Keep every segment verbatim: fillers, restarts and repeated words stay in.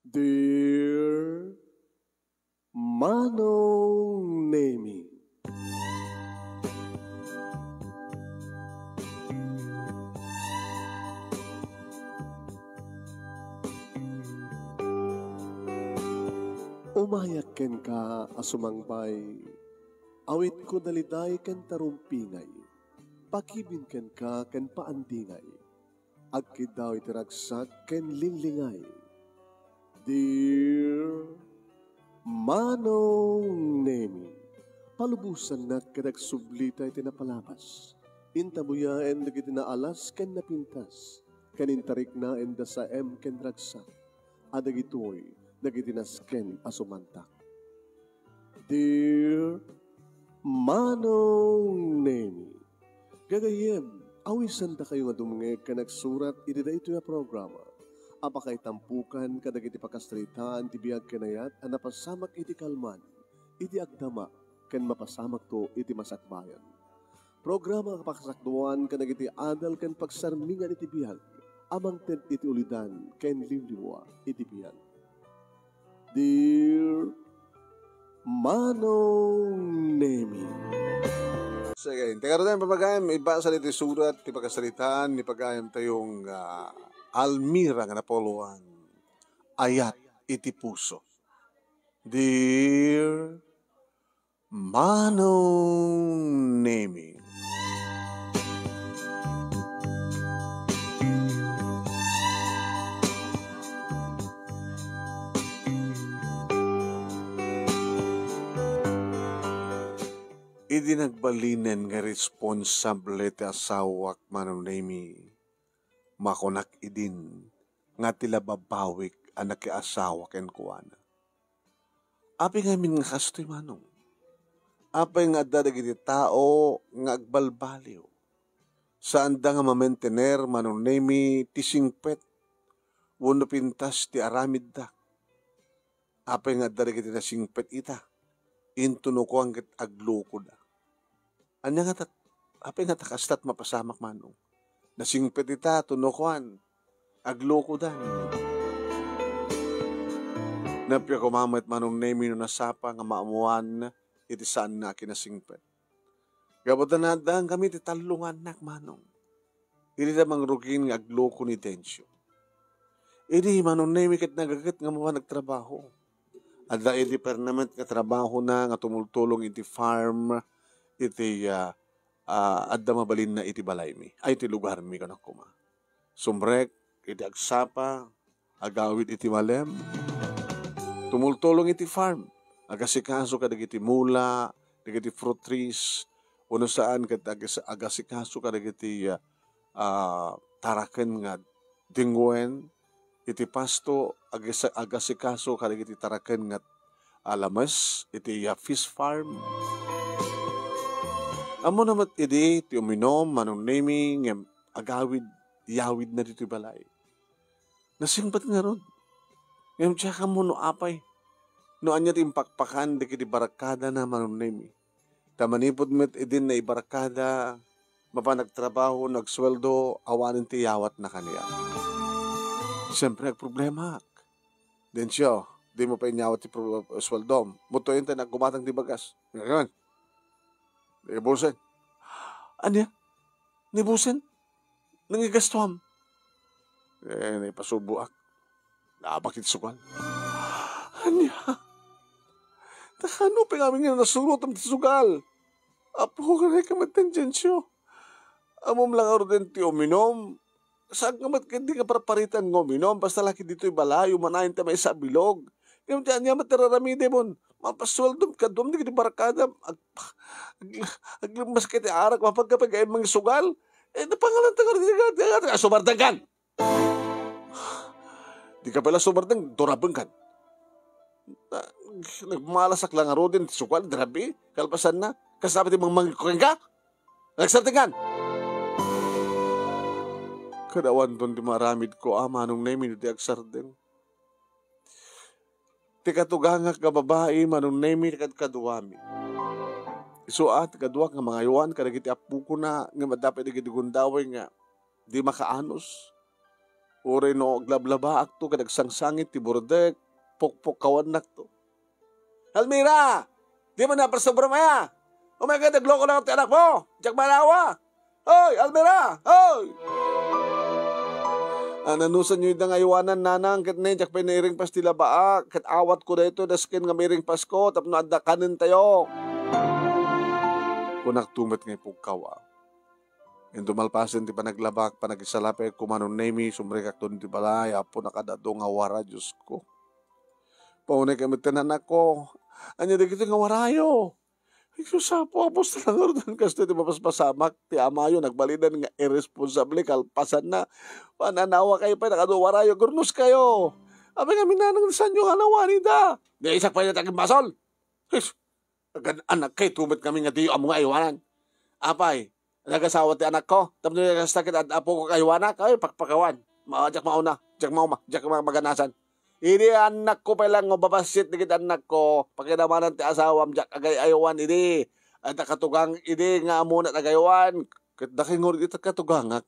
Dear Manong Nemi. Umayak kenka a sumangbay, awitko daliday ken tarumpingay, pakibin kenka ken paandingay. Agkiddaw iti ragsak ken linglingay. Dear Manong Nemi, palubosannak ket agsublita iti napalabas. Intabuyaen dagiti naalas ken napintas, ken intariknaen da saem ken ragsak, a dagitoy dagiti nasken a sumantak. Dear Manong Nemi, gagayyem, awisandakayo nga dumngeg ken agsurat iti daytoy a programa a pakaitampokan kadagiti pakasaritaan ti biag ken ayat a napasamak iti kalman, iti agdama, ken mapasamakto iti masakbayan. Programa nga pakasakduan kadagiti adal ken pagsarmingan iti biag a mangted iti ulidan ken liwliwa iti biag. Dear Manong Nemi. Sige, integaro tayo, papagayam, ibasa ditoy surat ti pakasaritaan ni pagayam tayong, ah, Almira nga napuloan. Ayat iti puso. Dear Manong Nemi. Idi nagbalinen nga responsable ti asawak, Manong Nemi, makunak idin nga ti la babawik a nakiasawa kenkuana. Apay ngamin nga kastoy, Manong? Apay nga adda dagiti tao nga agbalbaliw? Saanda nga mamentener, Manong Nemi, ti singpet wenno pintas ti aramidda? Apay nga adda dagiti nasingpet ita? Intono kuan ket aglukoda. Ania nga tat-, apay nga ta kastat mapasamak, Manong? Nasingpet ita, tono kuan, aglukodan. Nappiak koma met, Manong Nemi, no nasapa nga maammoan iti saanna a kinasingpet. Gapu ta naaddaan kami ti tallo nga annak, Manong. Idi ta mangrugin nga agluko ni Dencio. Idi Manong Nemi ket nagaget nga mapan agtrabaho. Adda idi permanent nga trabahona nga tumultulong iti farm iti, ah, ah, adda mabalinna iti balaymi. Ay, iti lugarmi, kunak koma. Sumrek iti agsapa, agawid iti malem, tumultulong iti farm, agasikaso kadagiti mula, dagiti fruit trees, wenno saan ket agas-, agasikaso kadagiti, ah, ah, taraken nga dingwen, iti pasto, agasa-, agasikaso kadagiti taraken nga, ah, lames, iti, ah, fish farm. Ammona met idi ti uminum, Manong Nemi, ngem agawid, yawidna ditoy balay. Nasingpet ngarud. Ngem diak ammo no apay, no ania ti impakpakan dagiti barkadana, Manong Nemi. Ta manipud met idin naibarkada, mapan agtrabaho, nagsueldo, awanen ti iyawatna kaniak. Siempre, agproblemaak. Dencio, dimo pay inyawat ti pro-, sueldom. Mutoyen ta naggumatang ti bagas. Ngayon, ibusen. Ania? Ni busen, nangigastuam. Eh, naipasuboak. Naabak iti sugal. Ania? Nakano pay ngamin nga nasurotam ti sugal? Apo, nga met, Dencio. Ammom la ngaruden ti uminum. Saan nga met ket di nga parparitan nga uminum? Basta la ket ditoy balay, umanayon ta maysa a bilog. Ngem ti ania met ti raramidem? Mapasueldom, kaduam dagiti barkadam. Ag-, ag-, aglemmas ket ti arak, mapagkapag ay mangisugal. Eh, napangalan ta nga, asubardengkan! Di ka pala sumardeng, durabengkan. Na-, nagmalasak lang ngaruden ti sugal, grabe, kalpasanna. Kasama ti mangmangikukenka? Nagsardengkan! Kadawanton ti maaramidko, a, Manong Nemi, no di agsardeng. Ti katugangak nga babai, Manong Nemi, kadkaduami. Isu a, ti kaduak nga mangayowan kadagiti appokona, ngem adda pay dagiti gundaway nga di makaanus. Uray no aglablabaakto ket agsangsangit ti burdek, pukpukkawannakto. "Almira! Di man napasobra maya! Umayka, nagloko lang ti anakmo! Diak manawa! Hoy, Almira! Hoy!" "A, nanusanyo ida nga aywanan, nanang, ket ne, diak pay nairingpas ti labaak, ket awatko daytoy, dasken nga mairingpasko tapno adda kanentayo." Kunakto met nga ipukkaw. Ngem dumalpasen ti panaglabaak, panagisalapiak koma ni Nemi, sumrekakto iti balay. Apo, nakaad-adu nga wara, Diosko. Paunayka met ti anakko. Ania dagitoy nga warayo? Ay, Sus, Apo, Apo, sa langardan kastoy ti mapaspasamak ti amayo, nagbalinan nga irresponsable, kalpasanna. Pananawakayo pay, nakaad-adu warayo, gurnoskayo. Apay ngamin, nanang, sanyo nga nawanida? Di, isak pay dayta agimbasol. Sus, agan-anak kay tumet kami nga diyo ammo nga aywanan. Apay, nagasawa ti anakko, tapno kasta ket ad-, apoko aywanak, ay, pakpakawan. Ma-, diak mauna, diak mauma, diak ma-, maganasan. Idi annakko pay lang nga babassit dagiti annakko, pakidamanan ti asawam, diak agay-aywan idi. Adda katugang idi nga ammona ti agaywan, ket dakay ngarud ita katugangak.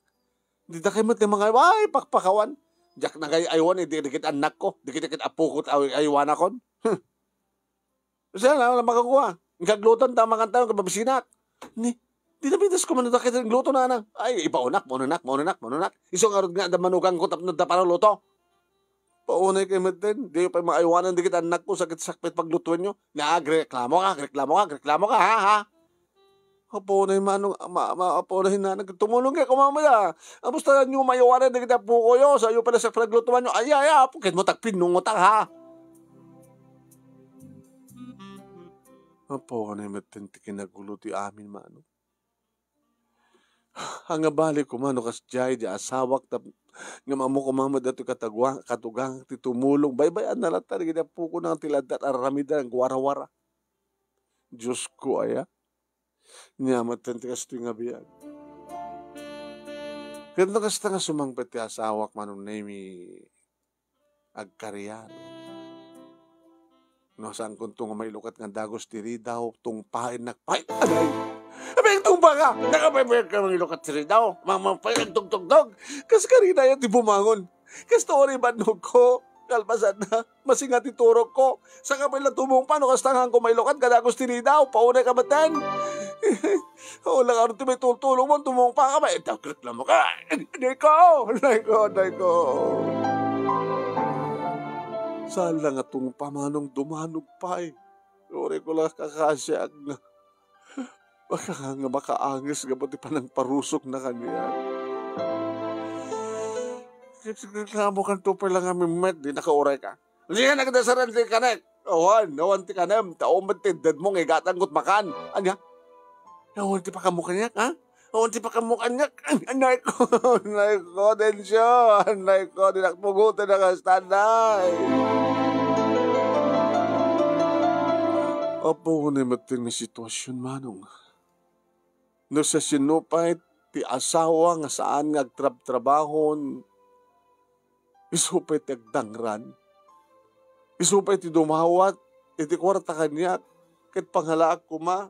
Di dakay met ti mangay-, ay, pakpakawan. Diak nagay-aywan idi dagiti annakko, dagiti ket apoko ti ay-, aywanakon. Hmm. Siya na lang makakua. Kagluton ta mangan tayo, kababisinak. Ni, di na pintas ko man ito kahit ang luto na nang. Ay, ibaonak, maunanak, maunanak, maunanak. Iso nga rod nga, da manugang ko tapno da para luto. Paunay kay metten, di pa maaywanan di kita anak ko, sakit-sakit paglutuan nyo. Na, agreklamo ka, agreklamo ka, agreklamo ka, ha, ha? Apo na yung manong, ama, ama, apo na yung nanang, tumulong kayo, kumama ya. Apo, sa nyo mayawanan, di kita puko yo, sa iyo pala sa pinaglutuan nyo, ay, ay, apo, kahit mo tagpinungot ang, ha? Apo, ano yung matin ti kinagulo ti amin, manong? Ang abali ko, mano, kas jay, di asawak, tap-, nga mamo ko, mama, dati katagwa-, katugang, ti tumulong, baybay, ang nalatar, gina puko nang tiladat, aramidan, ang gwara-wara. Diyos ko, aya. Nia met ti kastoy nga biag. Ket no kasta nga sumangpet ti asawak, manong Nemi, agkarian. No, saan kunto nga mailukat nga dagus ti ridaw, tungpaennak pay. Anay! Abay, tungpa ka! Nakapaypayag ka mailukat ti ridaw, mamapay, agtugtugtog. Kas karina yan ti bumangon. Kasta uray bannog ko, kalpasan na, masinga ti turok ko. Saka pala tumungpa, no, kasta nga ko mailukat, kadagus ti ridaw, paunay ka matan. Wala ka rin ti may tultulong mo, tumungpa ka, may dagret lang mo ka. Anay ko, anay ko, anay ko. Saan lang nga tungpa, manong, dumanog pay. Uray ko lang kakasiag nga. Baka nga, nga makaangis nga pati panangparusok na kaniya. Reklamo kan to pala nga mimet, di nakauray ka. Di ka nagdasaran ti kanek. Awan, awan ti kanem. Tao met ti ded mo nga igatang ket makan. Anya? Awan ti pakamukanyak, ha? Awan ti pakamukanyak. Anay ko, anay ko, Densyo. Anay ko, di nakpugutan na kasta, anay. Apo, ni met ti sitwasyon, manong. No siasino pay ti asawa nga saan nga agtrabtrabahon, isu pay ti agdangran, isu pay ti dumawat iti kuarta kaniak, ket pangalaak koma,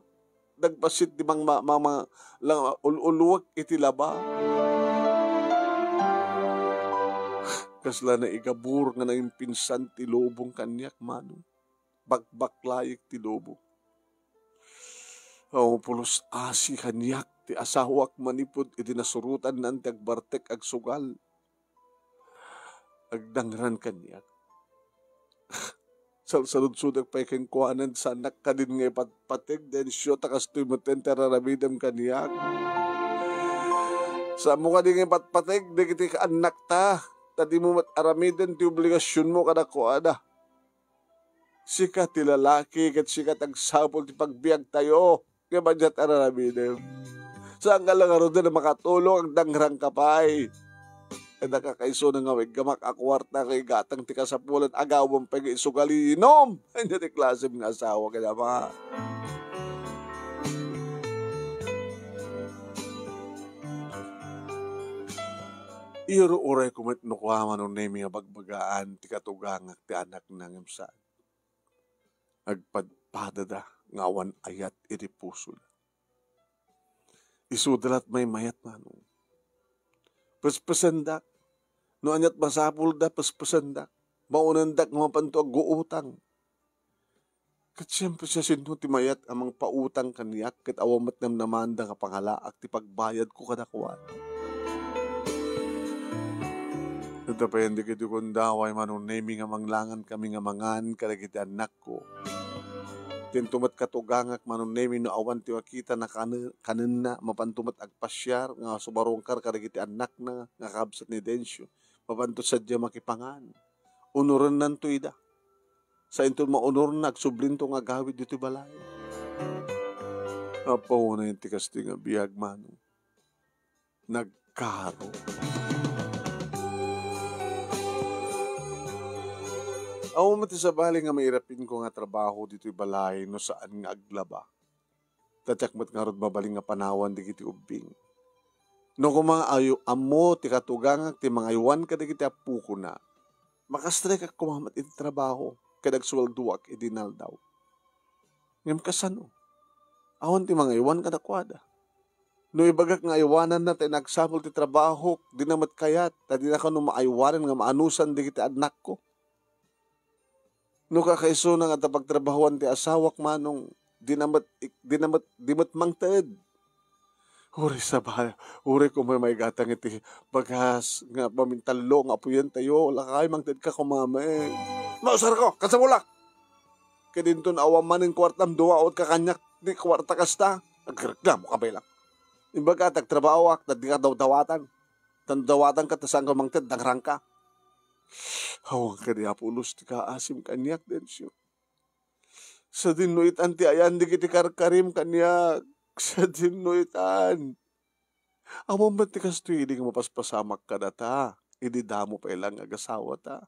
nagbassit ti mang-, ma-, ma-, ma-, la-, ul-ulwek iti laba. Kasla naigabur nga naimpinsan ti lubong kaniak, manong. Bakbaklayek ti lubong. Aw, pulos asi kaniak ti asawak manipud idi nasurotannan ti agbartek agsugal. Agdangran kaniak. Salsaludsodak pay kenkuana, saanak kadin nga ipatpateg, Densyo, ta kastoy met ti araramidem kaniak. Saanmo kadi nga ipatpateg dagiti annakta, ta dimo met aramiden ti obligasionmo kadakuada. Sika ti lalaki ket sika ti agsapul ti pagbiagtayo nga madiat araramidem. Saanka la ngaruden a makatulong, agdangrangka pay. Ket nakakaisuna nga awiggamak a kuarta nga igatang ti kasapulan, agawem pay nga isugal, inom. Ania ti klasem nga asawa ket ama? Iruurayko met no kua, Manong Nemi, nga bagbagaan ti katugangak ti anakna ngem saan. Agpadpadada nga awan ayat iti pusona. Isuda la't maymayat, Manong. Pespesendak, No aniat masapulda, pespesendak. Maunendak nga mapanto agguutang. Ket siempre, siasino ti mayat a mangpautang kaniak ket awan met namnamaanda nga pangalaak ti pagbayadko kadakuada? Ket apay dagiti gundaway, Manong Nemi, nga manglangan kami nga mangan kadagiti annakko? Dinto met katugangak, Manong Nemi, no awan ti makita na kane-, kanenna, mapanto met agpasiar nga sumarungkar kadagiti annakna nga kabsat ni Dencio. Mapanto sadiay makipangan. Unurennanto ida. Sainto maunorna, agsublinto nga agawid ditoy balay. Apo, unay ti kastoy nga biag, Manong. Nagkaro. Awan met ti sabali nga mairapinko nga trabaho ditoy balay no saan nga aglaba. Ta diak met ngarud mabalin nga panawan dagiti ubbing. No koma, ayo, ammo ti katugangak ti mangaywan kadagiti appokona, makastrikak koma met iti trabaho ket agsueldoak idi naldaw. Ngem kasano? Awan ti mangaywan kadakuada. No ibagak nga aywananna ta inagsapul ti trabahok, dina met kayat, ta dina kano maaywanan nga maanusan dagiti annakko. No kakaisuna nga ta pagtrabahoan ti asawak, Manong, dina met, dina met, di met mangted. Uray sabali, uray koma maigatang iti bagas nga mamintallo nga apuyantayo, lakay, mangtedka koma met. Mausarko, kasapulak! Ket inton awan manen kuartam, duaotka kaniak ti kuarta kasta. Agreklamoka met laeng. Imbag a ti agtrabahoak, ta dika dawdawatan. Tan dawatanka ta saanka mangted, dangrangka. Awan kadi, Apo, ulos ti kaasim kaniak, Dencio. Sadin no itan ti ayan dagiti karkarim kaniak. Sadin no itan. Awan met ti kastoy idi nga mapaspasamak kadata, idi damo pay laeng nga agasawata.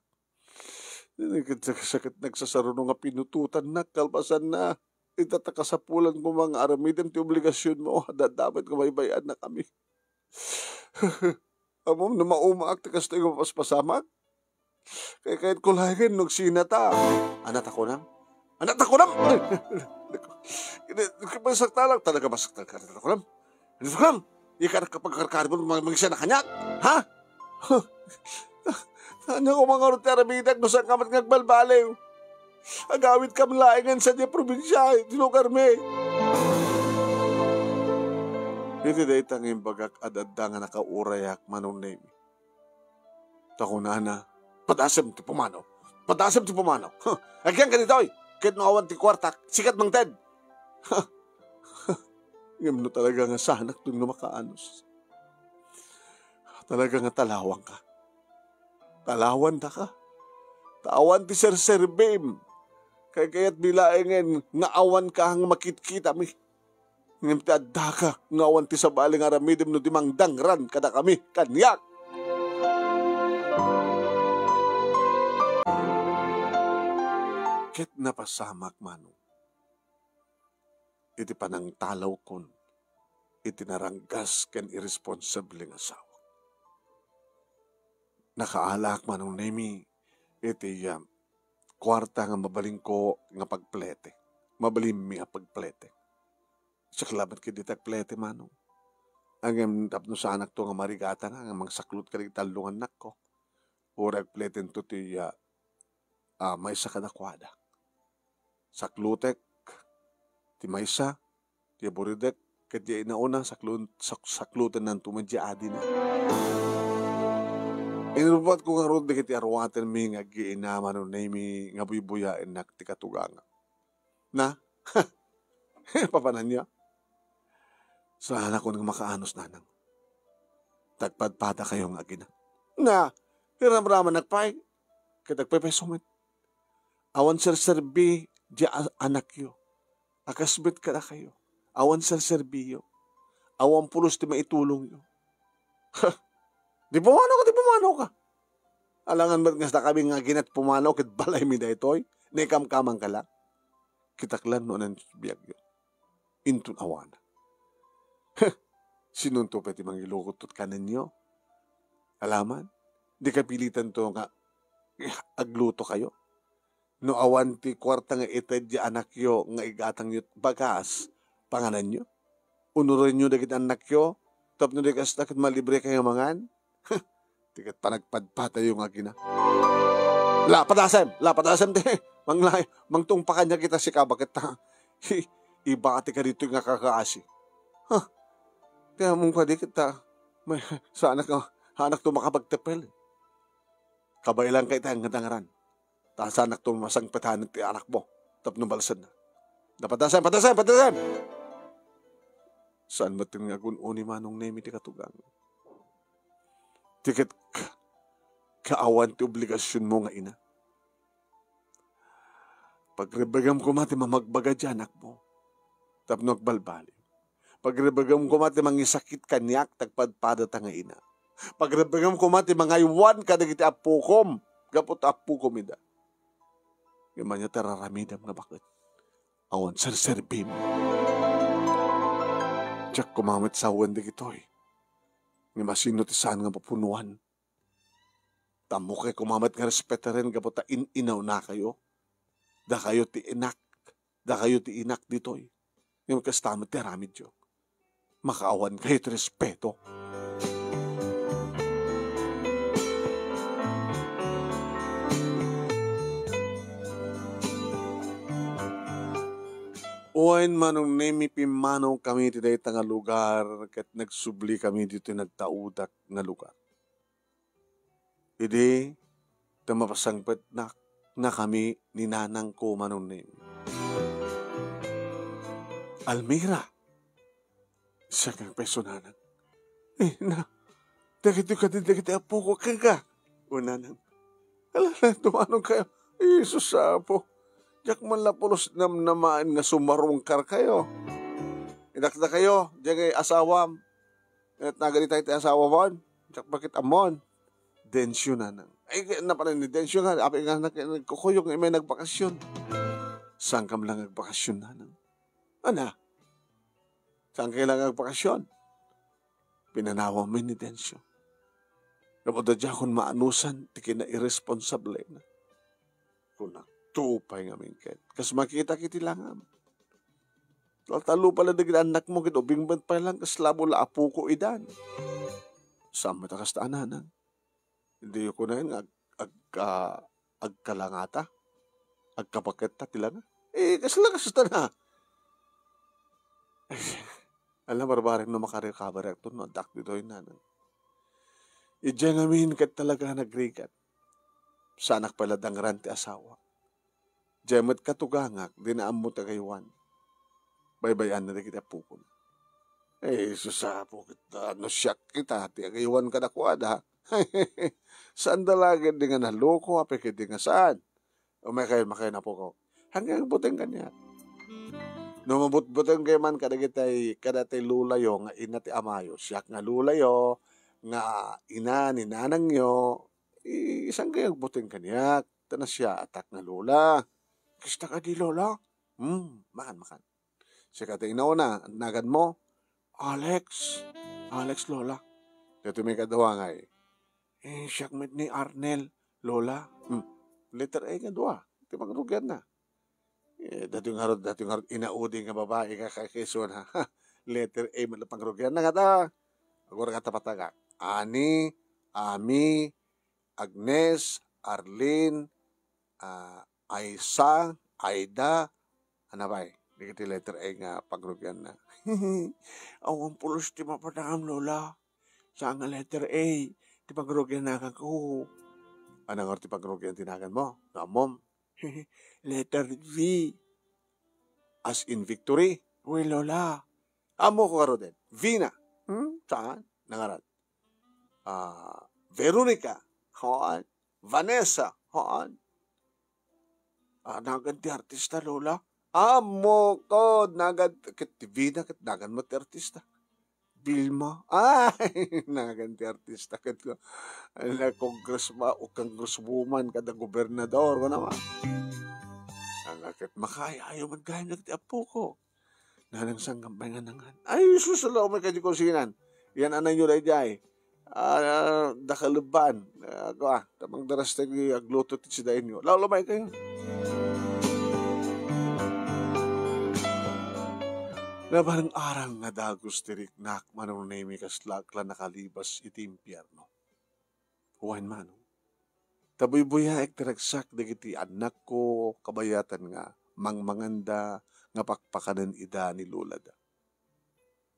Ket sakit nagsasaruno nga pinutotannak kalpasanna. Ita ta kasapulan koma nga aramidem ti obligasionmo, adda met nga baybay-annakami. Ammom no maumaak ti kastoy nga mapaspasamak? Kay kayatko laengen no agsinata. Ania ti kunam? Ania ti kunam? Ay, masaktalak. Talaga masaktalak. Ania ti kunam? Ania ti kunam? Ikanak kapagkarkaribon, mag-, magsina kaniak? Ha? Ania koma ngarud ti aramidak no saanka met nga agbalbaliw? Agawidkam laengen sadiay probinsia, iti lugarmi. Iti dayta nga imbagak, ad-adda nga nakaurayak, Manong Nemi. Ta kunana, "Padasem ti pumanaw! Padasem ti pumanaw! Huh! Agyangka ditoy! Ket no awan ti kuartak, sika ti mangted!" Ngem no talaga nga saanakton nga makaanus, talaga nga talawanka. Talawandaka. Ta awan ti serserbim. Kay kayatmi laengen nga awanka nga makitkitami. Ngem ti addaka nga awan ti sabali nga aramidem no di mangdangran kadakami kaniak. Ket napasamak, Manong, iti panangtalawkon iti naranggas ken irresponsable nga asawak. Nakaalaak, Manong Nemi, iti, ah, kuarta nga mabalinko nga pagplete. Mabalinmi a pagplete. Siak labat ket dita agplete, Manong. Ngem tapno saanakto nga marigatan nga mangsaklot kadagiti tallo nga annakko. Uray agpletento ti, ah, ah, maysa kadakuada. Saklutek ti maysa, ti aburidek, ket diay inauna, saklu-, sak-, saklutennanto met diay adina. Inrupatko ngarud dagiti aruatenmi nga aggiina, Manong Nemi, nga buybuyaennak ti katugangak. Na? Papananyo? Saanakon nga makaanus, Nanang. Ta agpadpadakayo nga agina. Na, iramramanak pay. Ket agpaypayso met. Awan serserbi diay a-, anakyo. A kas met kadakayo. Awan serserbiyo. Awan pulos ti maitulongyo. Ha! Di pumanaw ka, di pumanaw ka. Alangan met nga dakami nga agina ti pumanaw ket balaymi daytoy. Naikamkamangka la. Kitak la no ania ti biagyo. Inton awana. Heh! Sinonto pay ti mangiluto kanenyo? Alaman, di kapilitanto nga aglutokayo. No awan ti kuarta nga ited diay anakyo nga igatangyo bagas, pangananyo. Unorenyo dagiti annakyo, tapno di kasta ket malibrekayo mangan. Heh! Ti ket panagpadpadayo nga agina. La, padasem! La, padasem ti manglay-, mangtungpakan ita sika, baket ta, hi, ibati ka ditoy nga kakaasi. Ha? Ti among kadi ket ta, may, saanak nga, saanak to makapagtepel. Kabaelan ka ita nga dangaran. Ta saanakto masangpetanen ti anakmo tapno balsenna. Padasem, padasem, padasem! Saan met nga agun-oni, Manong Nemi, ti katugang. Ti ket ka-, kaawan ti obligasionmo nga ina. Pagrebegam koma ti mamagbaga ti anakmo tapno agbalbaliw. Pagrebegam koma ti mangisakit kaniak ti agpadpadata nga ina. Pagrebegam koma ti mangaywan kadagiti appokom gapu ta appokom ida. Ngem ania ti ar-aramidem nga baket? Awan serserbim. Diak koma met sawen dagitoy. Ngem asino ti saan nga mapunuan? Ammok koma met nga respetaren gapu ta in-inawnakayo. Dakayo ti inak, dakayo ti inak ditoy. Ngem kasta met ti aramidyo. Makaawan kayo ti respeto. Wen, Manong Nemi, pimmanaw kami ti dayta nga lugar ket nagsubli kami ditoy nagtaudak nga lugar. Idi ta mapasangpetnak, nakami ni nanangko, Manong Nemi. Almira, siak nga agpayso, nanang. Eh, na, dagitoy kadi dagiti appoko kenka. O, nanang. Ala, dumanon kayo. Jesus, apo. Diak man la pulos namnamaen nga sumarungkar kayo. Idakdakayo, diay asawam. Ket nagadi tayo ti asawamon. Diak baket ammon. Densyo, nanang. Ay, kaya na pala ni Densyo nga, apay nga nag-, nagkukuyog nga imay nagbakasyon. Saan kam lang nagbakasyon, nanang? Ana? Saan kayo lang nagbakasyon? Pinanawan mi ni Densyo. Gapu ta diakon maanusan ti kinairresponsablena. Kunak, tupay ngamin ket. Kas makitak iti langam. Taltalo pay la dagiti annakmo ket ubing met pay lang kasla bula a puko idan. Saan met a kasta, nanang? Diyo kunaen nga ag-, agka-, agkalangata? Agkapaketta ti langa? Eh, kasla kasta na. Ala, barbareng no makarecover-akto no addak ditoy, nanang. Idiay ngamin ket talaga nagrigat. Saanak pay la dangran ti asawa. Diay met katugangak, dina ammo ti agaywan. Baybay-anna dagiti appokon. Eh, sus, apo, ket, ah, no siak ita ti agaywan kadakuada. Saan da laeng di nga naloko, apay ket di nga saan. Umay kayo, makayo, apoko. Hanggang buteng kaniak. No mabutbuteng kayo man kadagitay, kadagitay lolayo nga ina ti amayo, siak nga lolayo, nga ina ni nanangyo, i-, saan kayo agbuteng kaniak? Ta nasiatak nga lola. Kasta kadi, lola? Hmm, makan, makan. Sika ti inauna, naganmo? Alex. Alex, lola. Daytoy maikadua ngay. Eh, siak met ni Arnel, lola. Hmm. Letter A nga dua. Ti pangrugianna. Eh, daytoy ngarud, daytoy ngarud inaudi nga babai nga kakisuna. Letter A met la pangrugianna ngata. Agora nga tapatagak. Ani, Ami, Agnes, Arlene, ah, Aisa, Aida, ana pay, dagiti letter A nga pangrugianna. Awan pulos ti mapadangam, lola. Saan nga letter A ti pangrugiannakanko. Ana ngarud ti pangrugian ti naganmo? No ammom? Letter V. As in victory? Wen, lola. Ammok ngaruden. Vina. Hmm? Saan? Nangaran. Ah, Veronica. Haan. Vanessa. Haan. Ah, nagan ti artista, lola? Ammok, nagan, ket ti Vina, ket nagan met ti artista. Vilma. Ay, nagan ti artista ket ko. Ala, congressman o congresswoman kada gobernador, kuna man. Ala, ket makaayayo met gayam dagiti appoko. Nanang, saan kam pay nga nangan? Ay, sus, ala, umay kadi kusinan. Yan, anayyo daydiay. Ah, dakalebban. Ah, kua, ta mangdaras tayo agluto ti sidainyo. Law, lumay kayo. Nabarang arang nga dagus ti riknak, Manong Nemi, kasla ak la nakalibas iti impierno. Wen, manong. Ta buybuyaek ti ragsak dagiti annakko kabayatan nga mangmanganda nga pakpakanen ida ni lolada.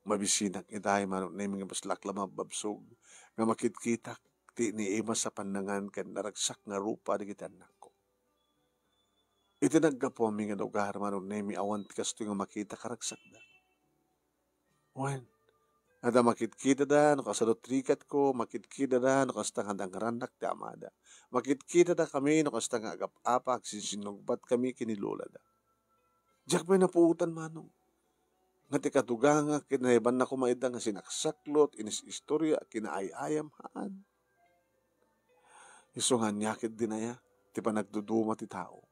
Mabisinak itay, Manong Nemi, nga basla ak la mababsog nga makitkitak ti iniimas a pannangan ken naragsak nga rupa dagiti annakko. Iti naggapuami nga lugar, Manong Nemi, awan ti kastoy nga makita karagsakda. Wen, adda makitkitada no kasano ti rikatko, makitkitada no kasta nga dangrannak ti amada. Makitkitada kami no kasta nga agap-apa, agsinsinnungbat kami ken ni lolada. Diak pay napuotan, manong, nga ti kaduganga ket naibanna koma ida nga sinaksaklot, inis-istoria, kinaay-ayam, haan. Isu nga ania ket dinaya ti panagduduma ti tao.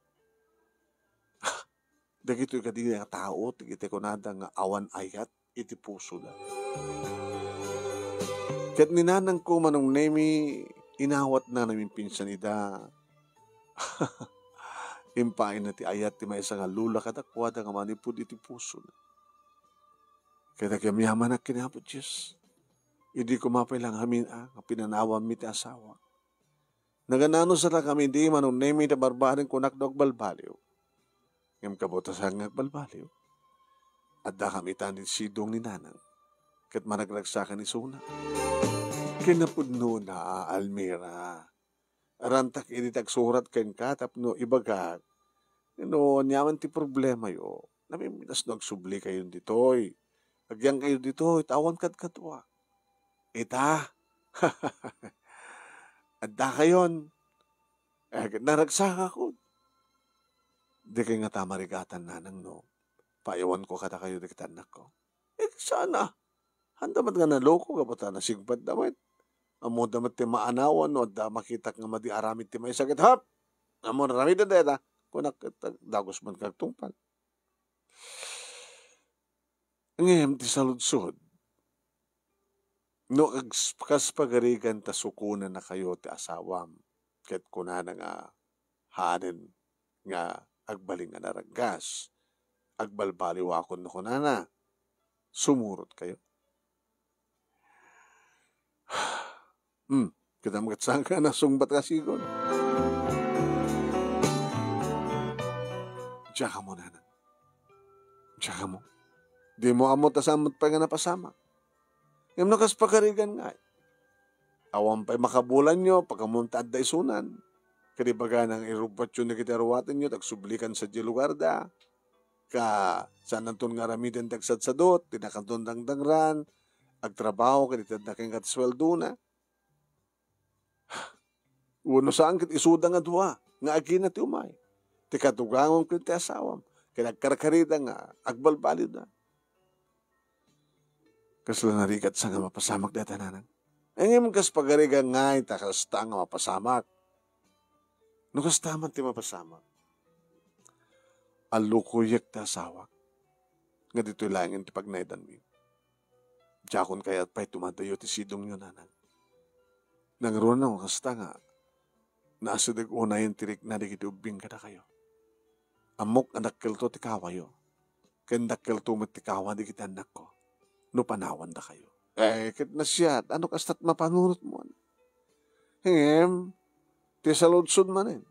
Dagitoy kadi nga tao ti iti kunada nga awan ayat iti pusoda. Ket ni nanangko, Manong Nemi, inawatna naminpinsan ida. Impaayna ti ayat ti maysa nga lola kadakuada nga manipud iti pusona. Ket agyamyamanak ken Apo Dios. Idi koma pay la ngamin a nga pinanawanmi ti asawa. Naganano sa la kami di, Manong Nemi, ta barbareng kunak no agbalbaliw. Ngem kabutasan nga agbalbaliw, adda kami itan iti sidong ni nanang, ket managragsakan isuna. Kinapudnona, Almira, arantak idi ti agsurat kenka tapno ibagak no aniaman ti problemayo. Namimitas no agsubli kayon ditoy. Agyan kayo ditoy, ta awan kadkadua. Ita, adda kayon. Eh, naragsakakon. Di kay ngata marigatan, nanang, no paayawanko kadakayo dagiti annakko. Eh, sana. Handa met nga naloko, gapu ta nasigbatda met. Ammoda met ti maanawan no adda makitak nga madi aramid ti maysa ket, "Hap! Ammom aramiden dayta," kunak ket dagus met nga agtungpal. Ngem ti saludsod, no kas, kas pagarigan ta sukonannakayo ti asawam, ket kunana nga haanen nga agbalin nga naraggas, agbalbaliwakon no kunana, sumurotkayo. Hmm, kitaem ket saan ka nasungbat a sigon. Diak ammo, nanang. Diak ammo. Dimo ammo ta saan met pay nga napasamak. Ngem no kas pagarigan ngay, awan pay makabulanyo, paggammom ta adda isunan. Ket ibagana nga irubbatyo dagiti aruatenyo, ta agsublikan sadiay lugarda. Ka, saananton nga aramiden ti agsadsadot, ti nakanton dangdangran, agtrabaho, ket itedna kenka ti sueldona. Wenno saan ket isuda nga dua nga agina ti umay, ti kadugangon ken ti asawam, ket agkarkarida nga agbalbaliwda. Kasla narigat sa nga mapasamak dayta, nanang. Ngem kas pagarigan ngay ta kasta nga mapasamak. No kasta man ti mapasamak, allukoyek ti asawak nga ditoy laengen ti pagnaidanmi. Diakon kayat pay tumadayo ti sidongyo, nanang. Nangruna no kasta nga naasideg unayen ti rikna dagiti ubbing kadakayo. Ammok a dakkelto ti kawayo, ken dakkelto met ti kawa dagiti annakko no panawandakayo. Eh, ket nasiat, ano kastat mapanunotmo? Ngem, ti saludsod manen,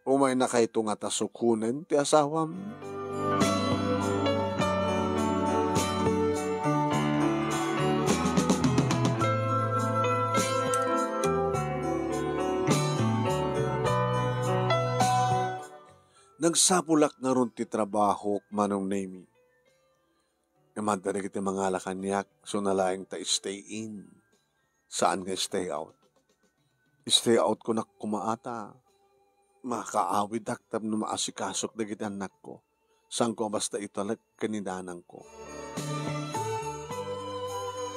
umaynakayto nga ta sukonen ti asawam. Nagsapulak ngarud ti trabahok, Manong Nemi. Ngem adda dagiti mangala kaniak, isu laeng ta stay in, saan nga stay out. Stay out kunak koma a ta makaawidak tapno maasikasok dagiti annakko. Saan ko a basta italek ken ni nanangko.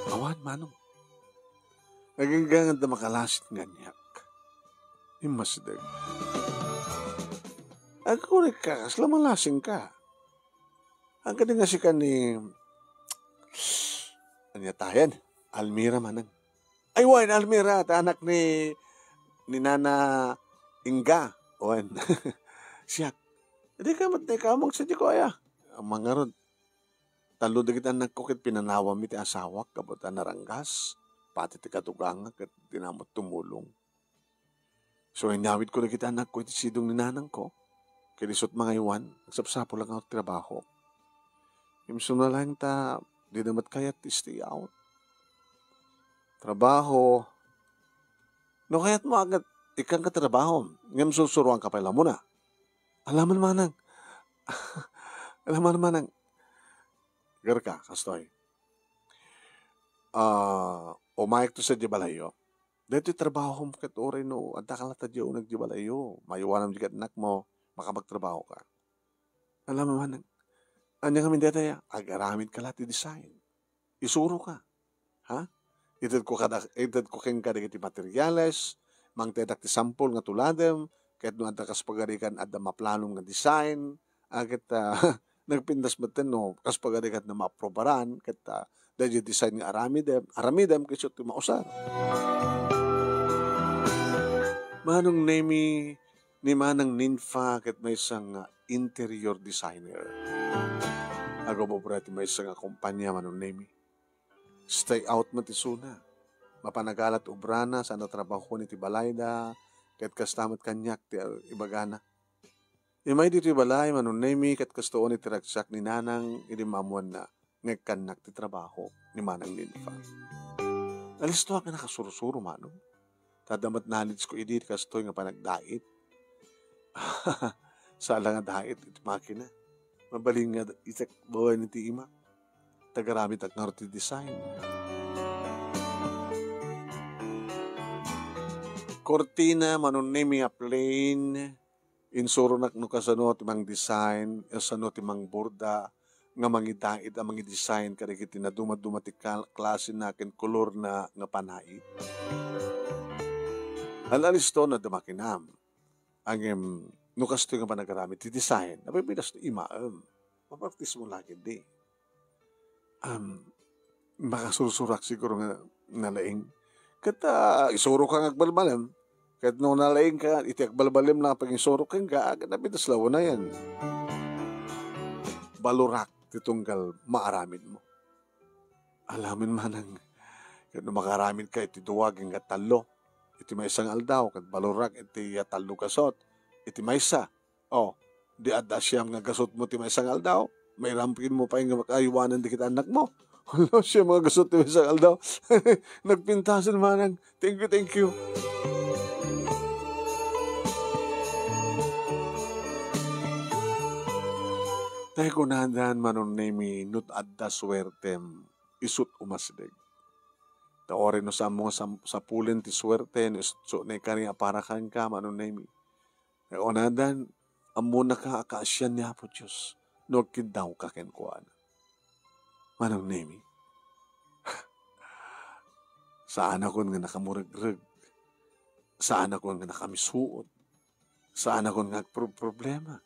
Awan, manong. Agingga nga adda makalasin kaniak. Immasideg. Agkurikka, kasla malasinka. Agkadi nga sika ni, ania tayen? Almira manang. Ay, wen, Almira, ta anak ni, ni Nana Inga. Wen. Siak. Dika met ni kamong sa di ko aya. Amangarod. Tallo dagiti annakko ket pinanawanmi ti asawak, gapu ta naranggas. Pati ti kaduganga ket di na met tumulong. So, inyawidko dagiti anakko iti sidong ni nanangko. Ket isut' mangaywan, agsapsapulak nga agtrabaho. Ngem sumalaeng ta, dida met kayat ti stay out. Trabaho. No kayatmo, agad, ikkanka trabaho. Ngem sursuroanka pay la muna. Alaman manang. Alaman manang. Gerka, kastoy. Ah, umayek to sa di balayyo. Daytoy trabahom ket uray no adda ka latta di uneg di balayyo, maywanam di ket annakmo, makapagtrabaho ka. Alam mo man, anya ngamin dayta, ag-aramid ka la ti design. Isuro ka. Ha? Ited ko kada, ited ko kenka dagiti materiales, mangtedak ti sampol nga tuladem, ket no adda kas pagarikan adda maplanom nga design, a ket, ah, nagpintas metten no kas pagarikan na maaprobaran, ket, ah, daydi design nga aramidem, aramidem, ket isu ti mausar. Manong Nemi, ni Manang Ninfa ket maysa nga interior designer. Agobobra ti maysa nga kompanya, Manong Nemi. Stay out met isuna. Mapanagalat obrana, saan a trabahoen iti balayda, ket kasta met kaniak ti ibagana. Immay ditoy balay, Manong Nemi, ket kastoon iti ragsak ni Nanang idi maammoanna nga ikkannak ti trabaho ni Manang Ninfa. Nalistoak nga nakasursuro, Manong. Ta adda met knowledge ko idi kastoy nga panagdait. Saan la nga dait iti makina. Mabalin nga itek bawen iti ima. Tagaramid ak ngarud ti design. Kortina, Manong Nemi, a plain. Insuronak no kasano ti mangdesign, kasano ti mangborda, nga mangidait a mangidesign kadagiti nadumaduma ti kal-, klasena ken kolorna nga panait. Nalistoak no adda makinam. Ngem, no kastoy nga panagaramid ti design, nabibinas ti imaem. Mapraktismo la ketdi. Am, makasursurak siguro nga nalaing. Ket, ah, isuroka nga agbalbalem. Ket no nalaingka iti agbalbalem nga pangisuro kenka, ket nabitas la unayen. Balorak ti tunggal maaramidmo. Alamin manang, ket no makaaramidka iti dua agingga tallo, iti maysa nga aldaw, ket balorak iti, ah, tallo gasut, iti maysa. Oh, di adda siam nga gasutmo ti maysa nga aldaw, mairamidmo pay nga makaaywanan dagiti annakmo. Hala, siam nga gasut ti maysa nga aldaw. Nagpintasen manang. Thank you, thank you. Tay kunadan, Manong Nemi, no adda suertem, isut' umasdeg. Ta uray no saanmo nga sam-, sapulen ti suerte, no isut' naikari a para kenka, Manong Nemi. Tay kunadan, ammonaka a kaasian ni Apo Dios no agkiddawka kenkuana. Manong Nemi, saanakon nga nakamuregreg, saanakon nga nakamisuot, saanakon nga agproproblema.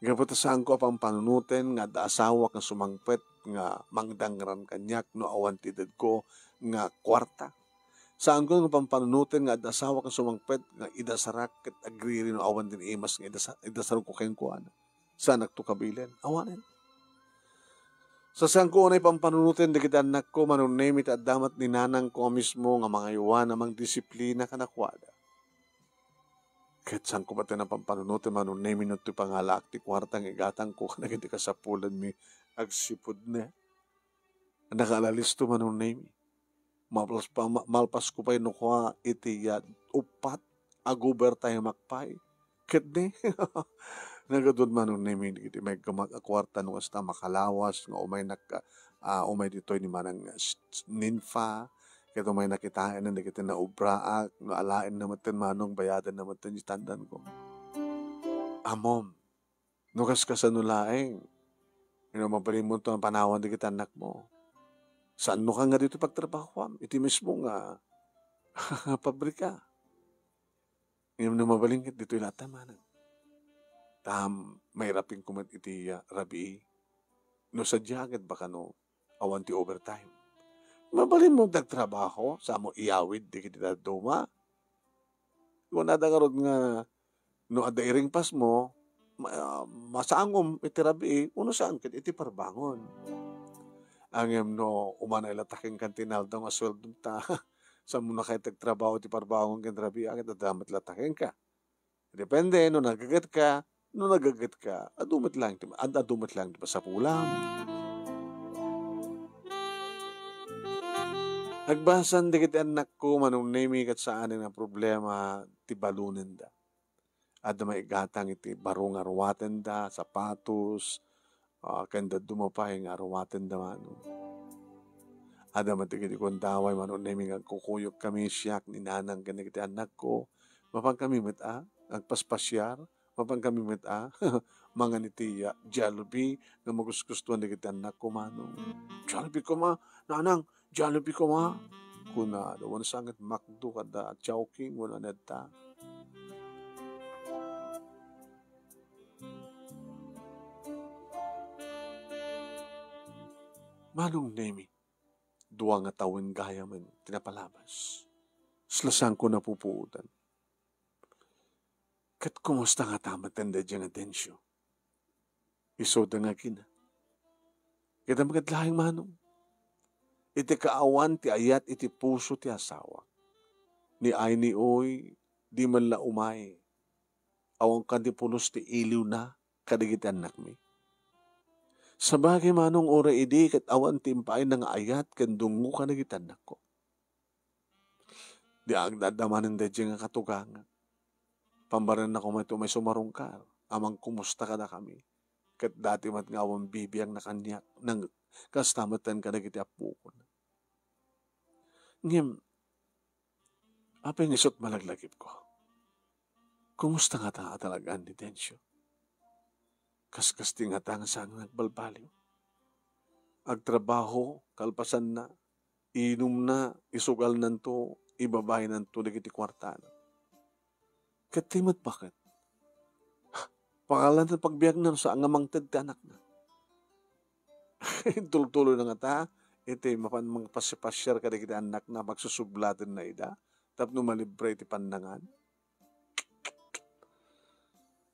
Gapu ta saanko a pampanunoten nga adda asawak nga sumangpet nga mangdangran kaniak no awan ti ededko nga kuarta. Saanko nga pampanunoten nga adda asawak nga sumangpet nga idasarak ket agriri no awan ti naimas nga idasa-, idasarko kenkuana. Saanakto kabilen. Awanen. Saanko unay pampanunoten dagiti annakko, Manong Nemi, ta adda met ni nanangko a mismo nga mangaywan a mangdisiplina kadakuada. Ket saanko met a pampanunoten, Manong Nemi, no toy pangalaak ti kuarta nga igatangko kadagiti kasapulanmi agsipud ne. Nakaalalisto, Manong Nemi. Malpas pa, ma-, malpasko pay no kua iti, ah, uppat ag-overtime-ak pay. Ket ni, nagaduad, Manong Nemi, iti maiggamak a kuarta no kasta makalawas nga umaynak, ah, umay ditoy ni Manang, ah, s-, s-, Ninfa, ket umaynak kitaen dagiti naobraak, no alaenna metten, Manong, bayadanna metten ti tandanko. Ammom, no kaskasano laeng, no mabalinmo ti panawan dagiti annakmo. Saanmo kangga ditoy pagtrabahoam iti mismo nga pabrika. Ngem no mabalin ket ditoy latta, Manang. Ta mairapingko met iti, ah, rabii. No sadiak ket baka no awan ti overtime. Mabalinmo ti agtrabaho, saanmo iyawid dagiti dadduma. Kunada ngarud nga no adda iringpasmo, ma-, masangom iti rabii, uno saan ket iti parbangon. Ngem no umanay latta kenka ti inaldaw nga sueldom ta, Saanmo na kayat ti agtrabaho ti parbangon ken rabii, ket adda met latta kenka. Depende no nagagetka, no nagagetka, adu met laeng ti, ad-, adu met laeng ti masapulam. Nagbasaan dagiti annakko, Manong Nemi, ket saanen a problema ti balonenda. Adda maigatang iti baro nga aruatenda, sapatos, ah, ken dadduma pay nga aruatenda, Manong. Adda met dagiti kuan da, Manong Nemi, nga agkukuyog kami, siak, ni Nanang, ken dagiti annakko. Mapan kami met a agpaspasiar, mapan kami met a mangan iti, ah, Jollibee nga magustuhan dagiti annakko, Manong. "Jollibee koma, Nanang, Jollibee koma," kunada, wenno sa met McDo kada Chowking wenno ania ta. Manong Nemi, dua nga tawen gayamen ti napalabas. Kasla saanko napupuotan. Ket kumusta ngata met daydiay nga Dencio? Isuda nga agina. Ket ammok laeng, Manong, iti kaawan ti ayat iti puso ti asawak. Ni Ay ni Uy, di man la umay. Awan kadi pulos ti iliwna kadagiti annakmi. Sabagay, Manong, uray idi ket awan ti impaayna nga ayat ken dungngo kadagiti annakko. Di agdadamanen daydiay nga katugangak. Pambarennak koma iti umay sumarungkar a mangkumusta kadakami. Ket dati met nga awan bibiagna kaniak, nang kasta metten kadagiti appokon. Ngem, apay nga isut' malaglagipko? Kumusta ngata a talagaan ni Dencio? Kaskasti ngata nga saan nga agbalbaliw. Agtrabaho, kalpasanna, inumna, isugalnanto, ibabaynanto dagiti kuartana. Ket ti met baket? Pangalan ti pagbiagna no saan nga mangted ti anakna. Intultuloyna ngata iti mapan mangpasiar kadagiti annakna, pagsusublatenna ida tapno malibre iti pannangan.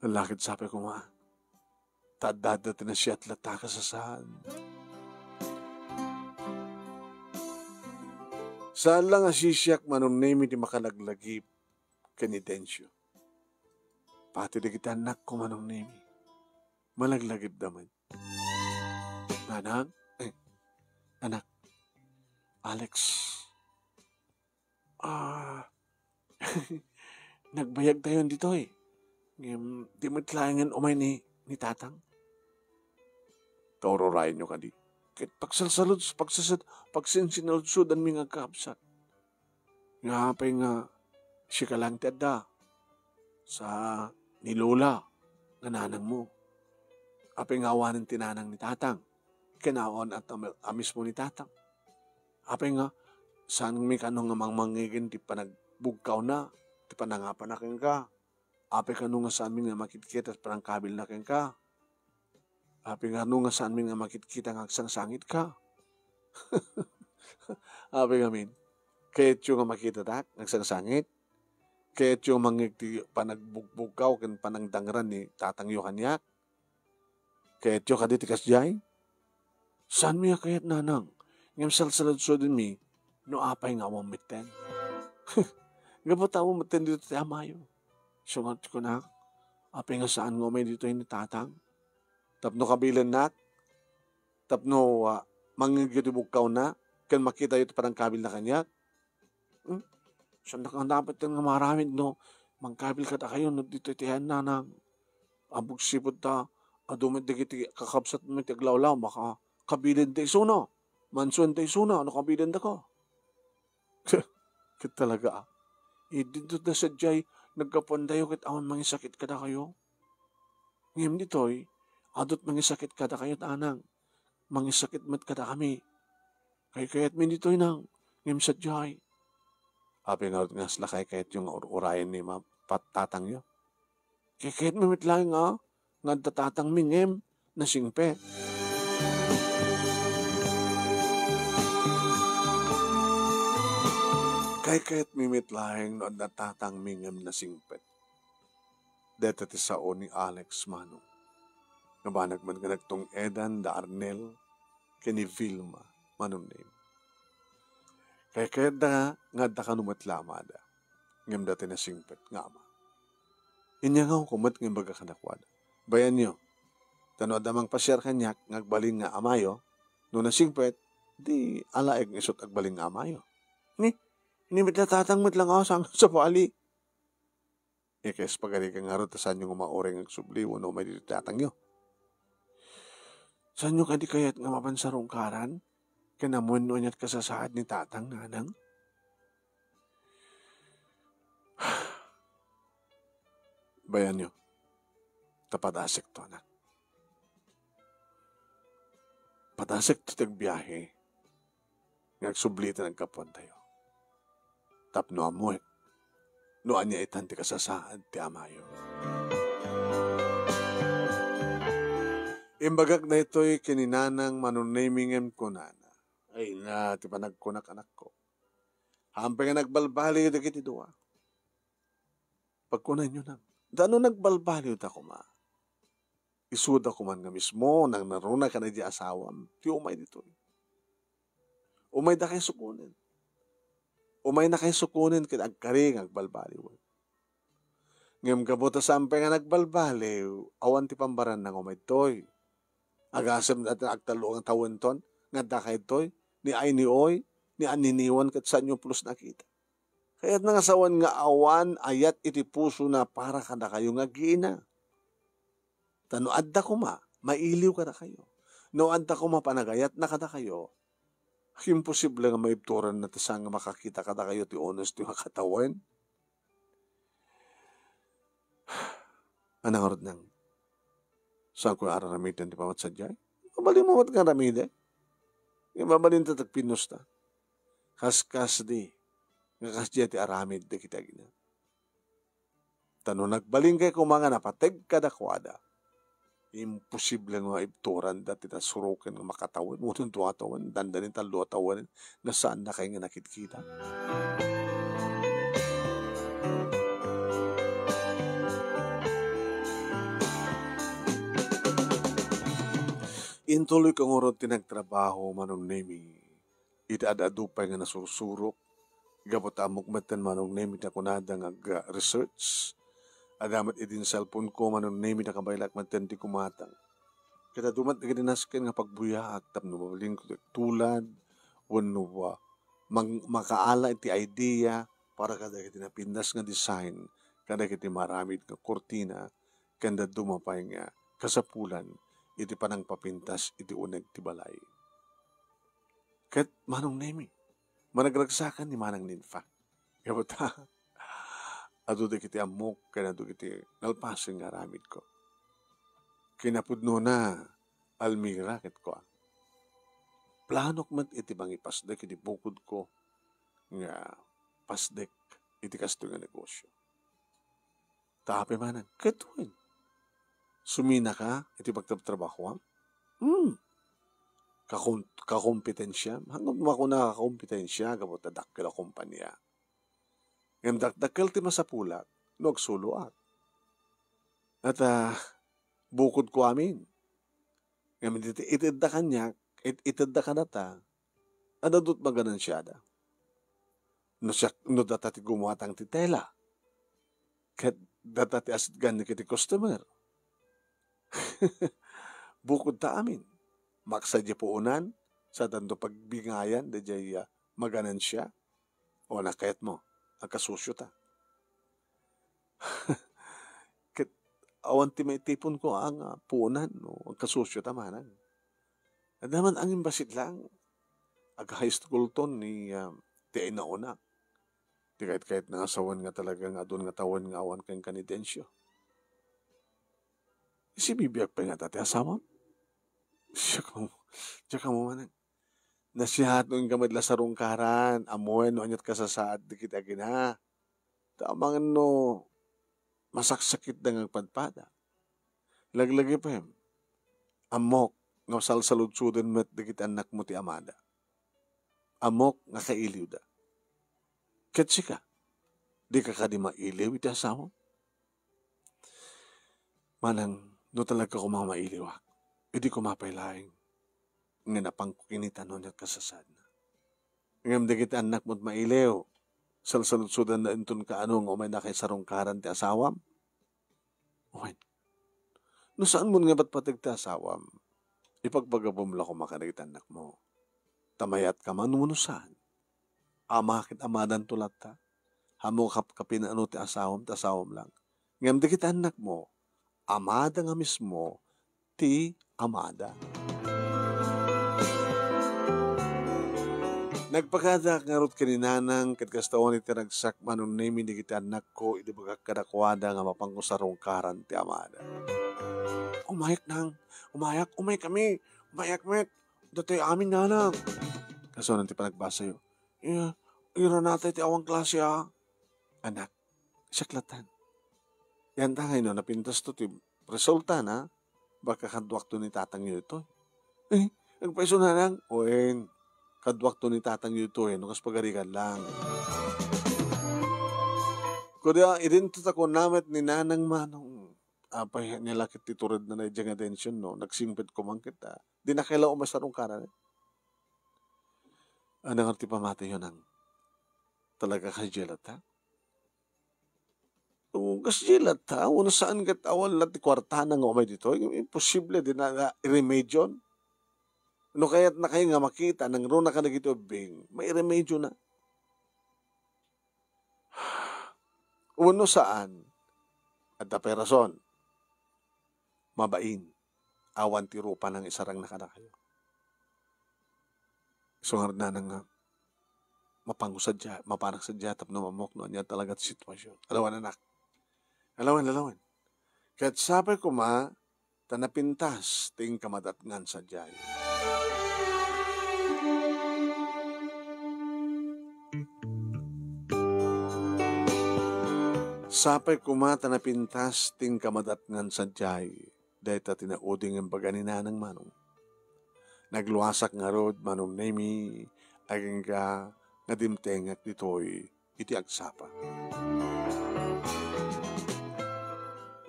Lakit sapay koma, ta adda ti nasayaat latta a kasasaan. Saan la nga sisiak, Manong Nemi, ti makalaglagip ken ni Dencio. Pati dagiti annakko, Manong Nemi, malaglagipda met. Nanang, eh, anak, Alex, ah, nagbayagtayon ditoy. Ngem di met laengen umay ni, ni Tatang. Kaururayenyo kadi. Ket pagsalsalud-, pagsasad-, pagsinsinaludsudanmi nga agkakabsat. Nga apay nga sika laeng ti adda? Sa ni Lola nga nanangmo. Apay nga awanen ti nanang ni Tatang? Ken awan a, a mismo ni Tatang? Apay nga saanmi kano nga mangmangngeg iti panagbugkawna, ti panangapana kenka? Apay kano nga saanmi nga makitkita ti panangkabilna kenka? Apay kano nga saanmi nga makitkita nga agsangsangitka? Apay ngamin, kayatyo nga makitatak nga agsangsangit? Kayatyo nga mangngeg ti panagbugkawna ken panangdangran ni tatangyo kaniak? Kayatyo kadi ti kasdiay? Saanmi a kayat, nanang, ngem salsaludsudenmi no apay nga awan metten. Gapu ta awan metten ditoy ti amayo. Isu nga ti kunak, apay nga saan nga umay ditoy ni Tatang? Tapno kabilennak? Tapno, ah, mangngegyo ti bugkawna ken makitayo ti panangkabilna kaniak? Hmm? Saannak nga dapat nga maaramid no mangkabil kadakayo no ditoy ti ayan, nanang. Agsipud ta adu met dagiti kakabsatmo ti aglawlaw, makakabilenda isuna. Mansuenda isuna no kabilendaka. Ket talaga, ah. Idinto da sadiay naggapuandayo ket awan mangisakit kadakayo. Ngem ditoy, adu't mangisakit kadakayo, nanang. Mangisakit met kadakami. Kaykayatmi ditoy, nang, ngem sadiay. Apay ngarud nga kasla kaykayatyo nga ur-urayen ni ma-, pat-, tatangyo? Kaykayatmi met laeng a nga adda tatangmi ngem nasingpet. Kaykayatmi met laeng no adda tatangmi ngem nasingpet. Dayta ti sao ni Alex, manong. Nabanag met nga nagtung-edan da Arnel ken ni Vilma, manong Nemi. Eh, kayatda nga, nga adda kano met la amada. Ngem daytoy nasingpet nga ama. Inyangawko met nga imbaga kadakuada, "Bayanyo, ta no adda mangpasiar kaniak nga agbalin nga amayo, no nasingpet, di alaek nga isut' agbalin nga amayo." Ni, ni met la tatang met la nga saan nga sabali. Ikes, pagarikan ngarud ta saanyo nga mauray nga agsubli wenno umay ditoy tatangyo. Saanyo kadi kayat nga mapan sarungkaran ken ammoen no aniat kasasaad ni tatang, nanang? Bayanyo, ta padasekto, anak. Padasekto ti agbiahe nga agsubli iti naggapuantayo. Tapno ammoek no ania itan ti kasasaad ti amayo. Imbagak daytoy ken ni nanang Manong Nemi ngem kunana, "Ay na ti panagkunak, anakko. Hampay nga nagbalbaliw dagiti dua." Pagkunanyo, nang, da no nagbalbaliwda koma, isuda koma nga mismo, nangnaruna kaniay asawam ti umay ditoy. Umayda kay sukonen. Umayna kay sukonen ket agkari nga agbalbaliwen. Ngem gapu ta saan pay nga nagbalbaliw, awan ti pambaranna nga umay ditoy. Agasem dayta agtallo nga tawenton nga adda kay ditoy, ni Ay, ni Oy, ni Aniniwan ket saanyo pulos nakita. Kayatna nga sawen nga awan ayat iti pusona para kadakayo nga agina. Ta no adda koma, mailiw kadakayo. No adda koma panagayatna kadakayo, imposible nga maibturanna ti saan nga makakita kadakayo ti unos ti makatawen. Ania ngarud, nang, saanko nga ar-aramiden ti pamatsadiay? Mabalinmo met nga aramiden. Nga mabalinta ti agpinnosta. Kaskasdi nga kasdiay ti aramid dagiti agina. Ta no nagbalin kay koma nga napateg kadakuada, imposible nga maibturanna ti nasuroken nga makatawen wenno dua a tawen, dandanin tallo a tawen nga saanna kay nga nakitkita. Intuloyko ngarud ti nagtrabaho, Manong Nemi. Iti ad-adu pay nga nasursurok, gapu ta ammok metten, Manong Nemi, ta kunada nga ag-research. Adda met idin cellphone-ko, Manong Nemi, ta kabaelak metten ti kumatang. Ket adu met dagiti nasken nga pagbuyaak tapno mabalinko ti agtulad wenno, ah, mang-, makaala iti idea para kadagiti napintas nga design kadagiti maaramid nga kurtina ken dadduma pay nga kasapulan iti panangpapintas iti uneg ti balay. Ket, Manong Nemi, managragsakan ni Manang Ninfa. Gapu ta, adu dagiti ammok ken adu dagiti nalpasen nga aramidko. Kinapudnona, Almira, ket kua, planok met iti mangipasdek iti bukodko nga pasdek iti kastoy nga negosio. Ta apay manen, ket wen, suminaka iti pagtrabtrabahoam? Hmm. Kakon-, kakompetensiam? Haanko makuna kakompetensia gapu ta dakkel a kompania. Ngem dakdakkel ti masapulak no agsuloak. At, ah, bukodko amin. Ngem iti, itedda kaniak, it-, itedda kadata, adda dut maganansiada. No siak, no data ti gumuatang ti tela, ket data ti asitgan iti customer. Bukod ta amin, maksa diay puonan, sadanto pagbingayan daydiay, ah, maganansia. O, nakayatmo, agkasusiota. Ket awan ti maitiponko a nga puonan no agkasusiota manen. Adda man angin bassit laeng. Ag-high school ton ni, ah, ti inauna. Ti kayat-kayatna nga sawen nga talaga nga adun nga tawen nga awan kenka ni Dencio. Isibibiag pay ngata ti asawam? Diak ammo, diak ammo manen. Nasihat no inka met la sarungkaran, ammoen no aniat kasasaad dagiti agina. Ta amangan no masaksakitda nga agpadpada. Laglagipem, ammok nga salsaludsoden met dagiti annakmo ti amada. Ammok nga kailiwda. Ket sika, dika kadi mailiw iti asawam? Manang, no talaga koma mailiwak, idi koma pay laeng nga napanko kinita no aniat kasasaadna. Ngem dagiti annakmo met mailiw, salsaludsodanna inton kaano nga umaydakay sarungkaran ti asawam? Wen, no saan met nga ipatpateg ti asawam, ipagpagapom la koma kadagiti annakmo. Ta mayatka man wenno saan, ama ket amadanto latta. Ammok a kapkapinano ti asawam, ti asawam lang. Ngem dagiti annakmo, amada nga mismo ti amada. Nagpakadaak ngarud ken ni Nanang ket kasta unay ti ragsak, Manong Nemi, dagiti annakko idi bagak kadakuada nga mapanko sarungkaran ti amada. Umayak, Nang. Umayak. Umaykami. Umayak met. Datoy amin, Nanang. Kasano ti panagbasayo? Iya, iranatay ti awan klase, a. Anak, siak lattan. Yan ta ngay no napintasto ti resulta na, baka kaduakto ni tatangyo itoy. Eh, agpayso, Nanang? Wen, kaduakto ni tatangyo itoy, no kas pagarigan lang. Kudia, idinto ta kunana met ni Nanang Manong. Apay, nilakit ti turedna na idiay nga tension, no? Nagsingpet koma ket, a, di na kayat la umaysarungkaran. Ania ngarud ti pamatiyo, Nang? Talaga kasdiay latta? O, kasdiay latta, wenno saan ket awan la ti kuartana nga umay ditoy? Imposible, di na, na iremedyon. No kayatnakayo nga makita, nangruna kadagiti ubbing, mairemedyona. Wenno saan, adda pay rason. Mabain, awan ti rupa nga isarangna kadakayo. Isu ngarud, Nanang, nga mapanko sadiay, mapanak sadiay tapno maammok no ania talaga ti sitwasyon. Alawen, anak. Alawen, alawen. Ket sapay koma ta napintas ti inkamadatngan sadiay. Sapay koma ta napintas ti inkamadatngan sadiay. Dayta ti naudi nga imbaga ni Nanang Manong. Nagluasak ngarud, Manong Nemi, agingga nga dimtengak ditoy iti agsapa.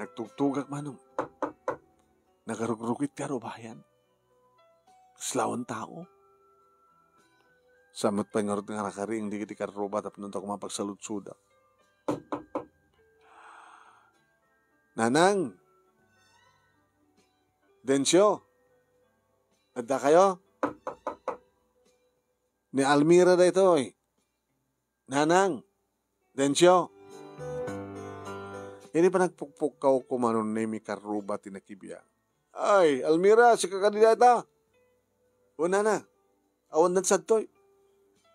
Nagtugtugak, Manong. Nagarugrugit ti arubayan. Kasla awan tao. Saan met pay ngarud nga nakariing dagiti karruba tapno adda koma pagsaludsodak. Nanang! Dencio! Adda kayo? Ni Almira daytoy. Nanang! Dencio! Idi panagpukpukawko, Manong Nemi, karruba ti nakibiang. Ay, Almira, sika kadi dayta? O, Nana, awan sadtoy.